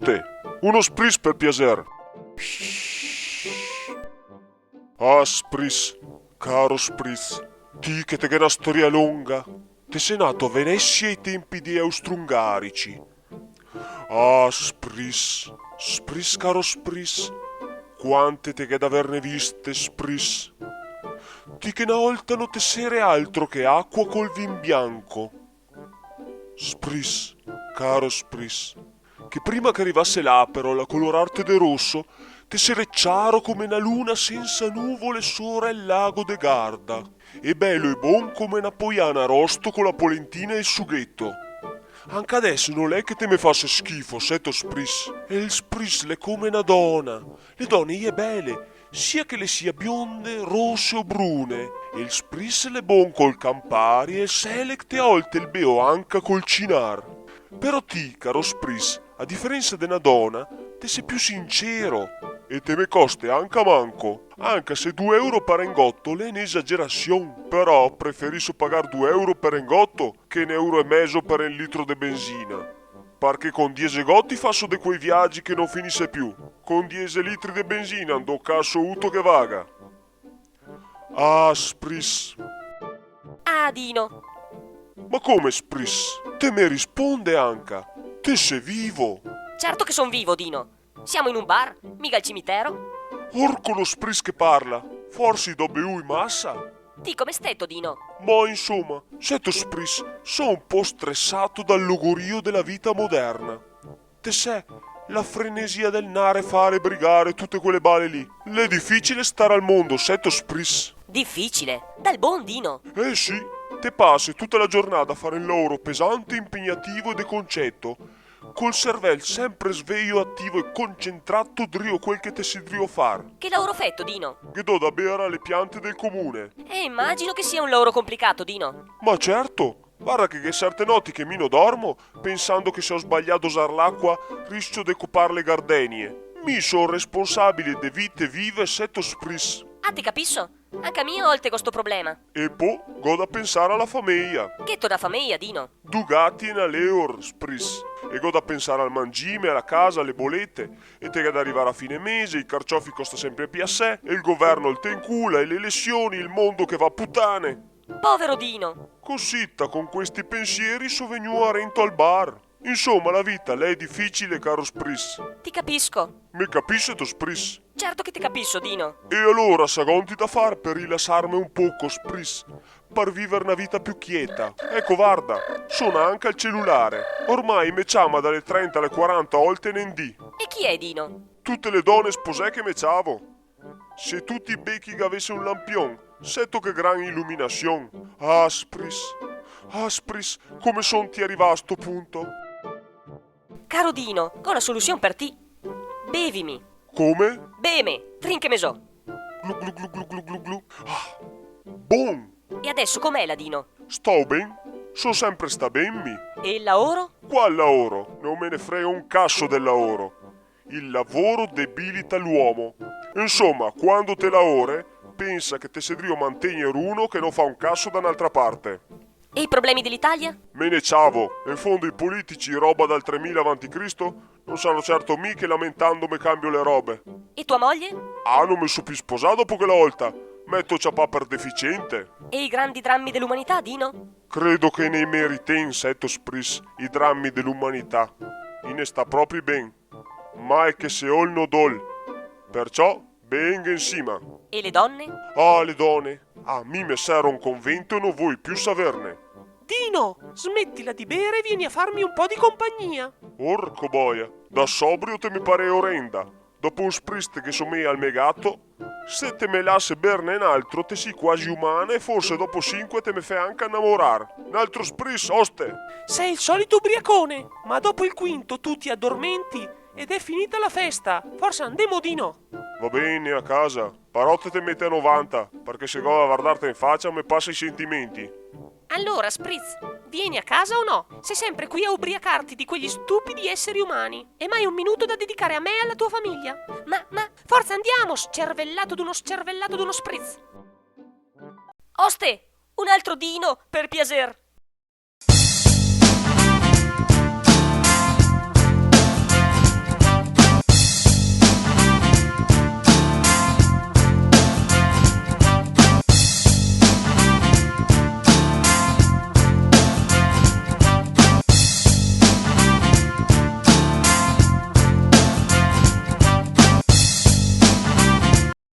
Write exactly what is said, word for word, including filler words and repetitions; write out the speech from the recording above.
Te, uno spritz per piaser. Ah, spritz, caro spritz, ti che te ghè na storia longa, te se nato a Venesia ai tempi dei Austroungarici. Ah, spritz, spritz, caro spritz, quante te ghè da verne viste, spritz. Ti che na olta no te sere altro che acua col vin bianco. Spritz, caro spritz, che prima che rivase l'Aperol a colorarte de roso, te sere ciaro come na luna sensa nuvole sora el lago de Garda, e belo e bon come na poiana rosto co la polentina e el sugheto. Anca deso no l'è che te me fase schifo, seto spritz. El spritz l'è come na dona. Le done i è bele, sia che le sia bionde, rose o brune. El spritz l'è bon col Campari e el Select e a olte el beo anca col Cinar. Però ti, caro spritz, a diferensa de na dona, te se più sincero. E te me coste anca manco, anca se du euro par engoto l'è n'esagerasion, però preferiso pagar du euro par engoto che un euro e mezo par un litro de benzina. Parché con diese goti faso de quei viagi che no finise più. Con diese litri de benzina, ndo caso uto che vaga. Ah, spritz. Ah, Dino. Ma come, spritz? Te me risponde anca? Te se vivo? Certo che son vivo, Dino. Siamo in un bar, mica al cimitero. Orco lo spritz che parla! Forsi i do beui masa? Ti come steto, Dino? Ma insoma, seto spritz, so un po' stressato dal logorio dela vita moderna. Te sè, la frenesia del nare, fare, brigare, tute quele bale lì. L'è dificile stare al mondo, seto spritz. Dificile? Dal bon, Dino. Eh sì, te pase tuta la giornata a fare un laoro pesante, impegnativo e de conceto, col servel sempre sveio, ativo e concentrato drio quel che te si drio far. Che laoro feto, Dino? Ghe do da bere ale piante del comune. Eh, immagino che sia un laoro complicato, Dino. Ma certo, varda che ghe serte noti che mi no dormo, pensando che se go sbaglià dosar l'acua, riscio de copar le gardenie. Mi so responsabile de vite vive, seto spritz. Ah, te capiso. Anca mi a olte go sto problema. E po, go da pensar ala fameia. Gheto na fameia, Dino? Du gati e na leor, spritz. E go da pensar al mangime, ala casa, ale bolete. E te ghè da rivar a fine mese, i carciofi costa sempre pi asè, e el governo el te incula, e le elesion, el mondo che va a putane. Povero Dino! Cosita, con questi pensieri so vegnù arento al bar. Insoma, la vita l'è dificile, caro spritz. Ti capisco. Me capise to spritz? Certo che te capiso, Dino. E alora sa gonti da far per rilasarme un poco, spritz? Par viver na vita più chieta. Eco, varda, sona anca el celulare. Ormai me ciama dale trenta ale quaranta olte in un dì. E chi è, Dino? Tute le done sposè che me ciavo. Se tuti i bechi gavese un lampion, seto che gran iluminasion. Ah, spritz. Ah, spritz, come sonti arivà a sto punto? Caro Dino, go la solusion per ti. Bevimi. Come? Beme, trincheme zo. Glu glu glu glu glu glu glu. Ah, bon. E adeso com'ela, Dino? Sto ben. So sempre sta ben, mi. E el laoro? Qual laoro? No me ne frega un caso del laoro. Il lavoro debilita l'uomo. Insoma, quando te laore, pensa che te se drio mantegner uno che no fa un caso da n'altra parte. E i problemi de l'Italia? Me ne ciavo, in fondo i politici, roba dal tremila avanti Cristo, no saro certo mi che lamentandome cambio le robe. E tua moglie? Ah, no me so pi sposà dopo quela olta. Me to ciapà per deficiente. E i grandi drammi de l'umanità, Dino? Credo che no i meriten, seto spritz, i drammi de l'umanità. I ne sta propri ben. Mal che se ol no dol. Perciò, ben gh'è insima. E le donne? Ah, le done. Ah, mi me sero un convento e no voi più saverne. Dino, smettila di bere e vieni a farmi un po' di compagnia. Orco boia, da sobrio te me pare orenda. Dopo un spritz che somea al me gato, se te me lase berne n'altro, te si quasi umana e forse dopo sinque te me fè anca namorar. N'altro spritz, oste! Sei il solito ubriacone, ma dopo il quinto tu ti addormenti ed è finita la festa. Forza, andemo, Dino. Va ben, a casa. Però te te mete a novanta, parché se go da vardarte in facia me pasa i sentimenti. Allora, Spritz, vieni a casa o no? Sei sempre qui a ubriacarti di quegli stupidi esseri umani e mai un minuto da dedicare a me e alla tua famiglia. Ma, ma, forza, andiamo, scervellato d'uno scervellato d'uno Spritz. Oste, un altro Dino, per piaser.